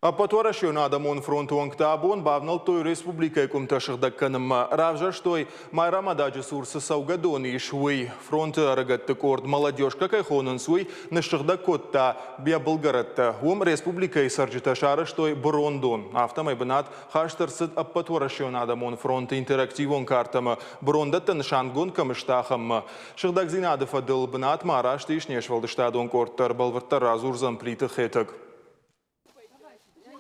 Ӕппӕтуӕрӕсеон адӕмон фронты уӕнгтӕ абон бавнӕлдтой республикӕйы къуымтӕ сыгъдӕг кӕнынмӕ. Равзӕрстой, Майрӕмададжы цур цы цӕугӕдон ис, уый. Фронты ӕрыгӕтты къорд «Молодежка» кӕй хонынц, уый ныссыгъдӕг кодта йӕ былгӕрӕттӕ. Уым республикӕйы цӕрджытӕ сарӕзтой бырондон. Афтӕмӕй бынат хаст ӕрцыд Ӕппӕтуӕрӕсеон адӕмон фронты интерактивон картӕмӕ, бырондӕттӕ нысангонд кӕм сты, ахӕммӕ. Сыгъдӕгдзинады фӕдыл бынатмӕ араст ис не сфӕлдыстадон къорд дӕр. Бӕлвырддӕр радзурдзӕн Плиты Хетӕг.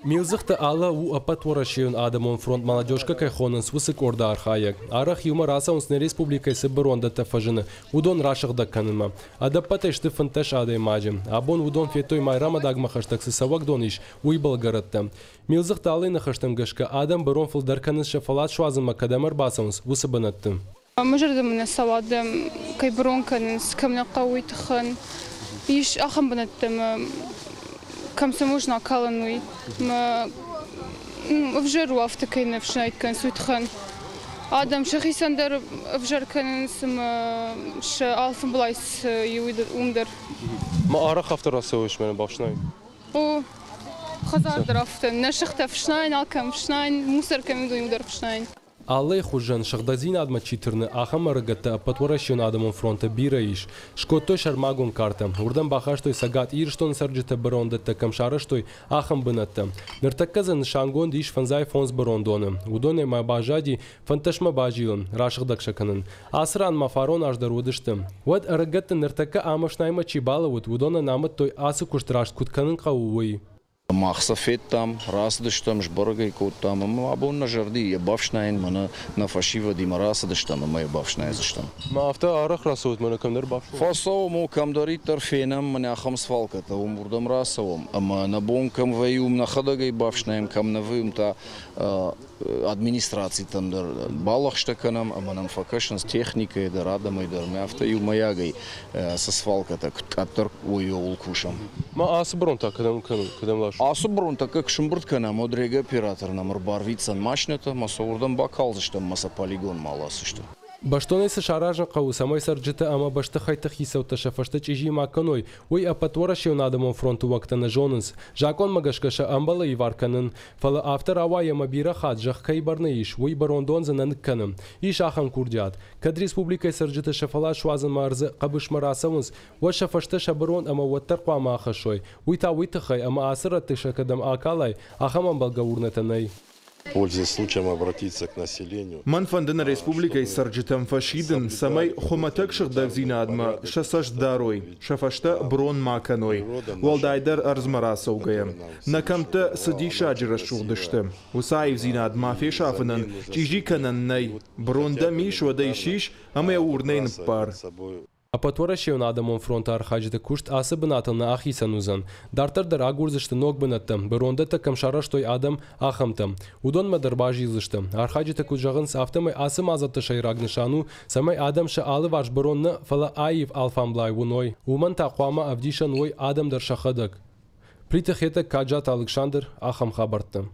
Милдзыхты Алла у Ӕппӕтуӕрӕсейон адӕмон фронт «Молодежка» кӕй хонынц, уыцы къорды архайӕг. Арӕх иумӕ рацӕуынц нӕ республикӕйы цы бырондӕттӕ фӕзыны, уыдон расыгъдӕг кӕнынмӕ. Ӕдӕппӕтӕй сты 15 адӕймаджы. Абон уыдон федтой Майрӕмадагмӕ хӕстӕг цы цӕуӕгдон ис, уый былгӕрӕттӕ. Милдзыхты Аллайы ныхӕстӕм гӕсгӕ, адӕм бырон фылдӕр кӕнынц сӕ фӕллад суадзынмӕ кӕдӕм ӕрбацӕуынц, уыцы бынӕтты. Мӕ зӕрдӕмӕ нӕ цӕуы адӕм кӕй бырон кӕнынц, кӕм нӕ хъӕуы, уый тыххӕн. Ис ахӕм бынӕттӕ ӕмӕ кӕм цы можно акалын, уый. Ӕмӕ ӕвзӕр у афтӕ кӕй нӕ ӕфснайд кӕнынц, уый тыххӕн. Адӕм сӕхицӕн дӕр ӕвзӕр кӕнынц ӕмӕ сӕ алфӕмблай цы и, уым дӕр. Ма арӕх афтӕ рацӕуыс мӕнӕ бафснай? О, хӕдзар дӕр афтӕ. Нӕ сыхтӕ ӕфснайын, алкӕм ӕфснайын, мусор кӕм уыд, уым дӕр ӕфснайын. Аллӕйы хуызӕн сыгъдӕгдзинадмӕ чи тырны, ахӕм ӕрыгӕттӕ Ӕппӕтуӕрӕсеон адӕмон фронты бирӕ ис. Скодтой сӕрмагонд картӕ. Уырдӕм бахастой Цӕгат Ирыстоны цӕрджытӕ бырондӕттӕ кӕм сарӕзтой, ахӕм бынӕттӕ. Ныртӕккӕ дзы нысангонд ис 55 бырондоны. Уыдонӕй ма баззади фынддӕсмӕ базилын, расыгъдӕг сӕ кӕнын. Ацы ран ма фарон аз дӕр уыдысты. Уӕд ӕрыгӕтты ныртӕккӕ ам ӕфснаймӕ чи балӕууыд, уыдонӕн амыдтой, ацы куыст раст куыд кӕнын хъӕуы, уый. Мах сӕ федтам, рацыдыстӕм, сбӕрӕг ӕй кодтам ӕмӕ абон нӕ зӕрди йӕ бафснайын мӕнӕ нӕ фӕсивӕдимӕ рацыдыстӕм ӕмӕ йӕ бафснайдзыстӕм. Ма афтӕ арӕх рацӕут мӕнӕ кӕмдӕр бафснайын? Фӕцӕуӕм, о, кӕмдӕриддӕр фенӕм мӕнӕ ахӕм свалкӕтӕ, уым уырдӕм рацӕуӕм ӕмӕ нӕ бон кӕм вӕййы, уым нӕхӕдӕг ӕй бафснайӕм, кӕм нӕ вӕййы, уым та администрацитӕм дӕр балӕгъстӕ кӕнӕм ӕмӕ нӕм фӕкӕсынц техникӕйӕ дӕр, адӕмӕй дӕр. Мӕ афтӕ иумӕйагӕй цы свалкӕтӕ куыд къаддӕр уой, ууыл кусӕм. Ма ацы бырон та кӕдӕм кӕдӕм ласут? Ацы бырон тӕккӕ куы сымбырд кӕнӕм, уӕд регооператор нӕм ӕрбарвитдзӕн машинӕтӕ ӕмӕ сӕ уырдӕм бакалдзыстӕм ӕмӕ сӕ полигонмӕ аласдзысты. Бӕстонӕй цы саразын хъӕуы, цӕмӕй цӕрджытӕ ӕмӕ бӕстыхӕйтты хицӕуттӕ сӕ фӕстӕ чъизи ма кӕной, уый Ӕппӕтуӕрӕсеон адӕмон фронты уӕнгтӕ нӕ зонынц. Закъонмӕ гӕсгӕ сӕ ӕмбӕлы ивар кӕнын. Фӕлӕ афтӕ рауайы ӕмӕ бирӕ хатт зӕхх кӕй бӕрны ис, уый бырондон дзы нӕ ныккӕны. Ис ахӕм курдиат. Кӕд республикӕйы цӕрджытӕ сӕ фӕллад суадзынмӕ ӕрдзы хъӕбысмӕ рацӕуынц, уӕд сӕ фӕстӕ сӕ бырон ӕмӕ уӕддӕр хъуамӕ ахӕссой. Уый та уый тыххӕй, ӕмӕ ацы рӕтты сӕ кӕдӕм акалай, ахӕм ӕмбӕлгӕ урнӕтӕ нӕй. Пользуясь случаем обратиться к населению. Мӕн фӕнды нӕ республикӕйы цӕрджытӕм фӕсидын, цӕмӕй хуымӕтӕг сыгъдӕгдзинадмӕ сӕ цӕст дарой, сӕ фӕстӕ брон ма кӕной, уӕлдайдӕр ӕрдзмӕ рацӕугӕйӕ. Нӕ кӕмттӕ цы диссаджы рӕсугъд сты, уыцы аивдзинад ма фесафынӕн чъизи кӕнӕн нӕй. Брон дӕм ис, уӕд ӕй сис ӕмӕ йӕ урнӕй ныппар. Ӕппӕтуӕрӕсейон адӕмон фронты архайджыты куыст ацы бынатыл нӕ ахицӕн уыдзӕн. Дарддӕр дӕр агурдзысты ног бынӕттӕ, бырондӕттӕ кӕм сарӕзтой адӕм, ахӕмтӕ. Уыдонмӕ дӕр базилдзысты. Архайджытӕ куыд зӕгъынц, афтӕмӕй ацы мадзӕлтты сӕйраг нысан у, цӕмӕй адӕм сӕ алыварс бырон нӕ, фӕлӕ аив алфамблай уыной. Уымӕн та хъуамӕ ӕвдисӕн уой адӕм дӕр сӕхӕдӕг. Плиты Хетӕг, Каджаты Алыксандр, ахӕм хабӕрттӕ.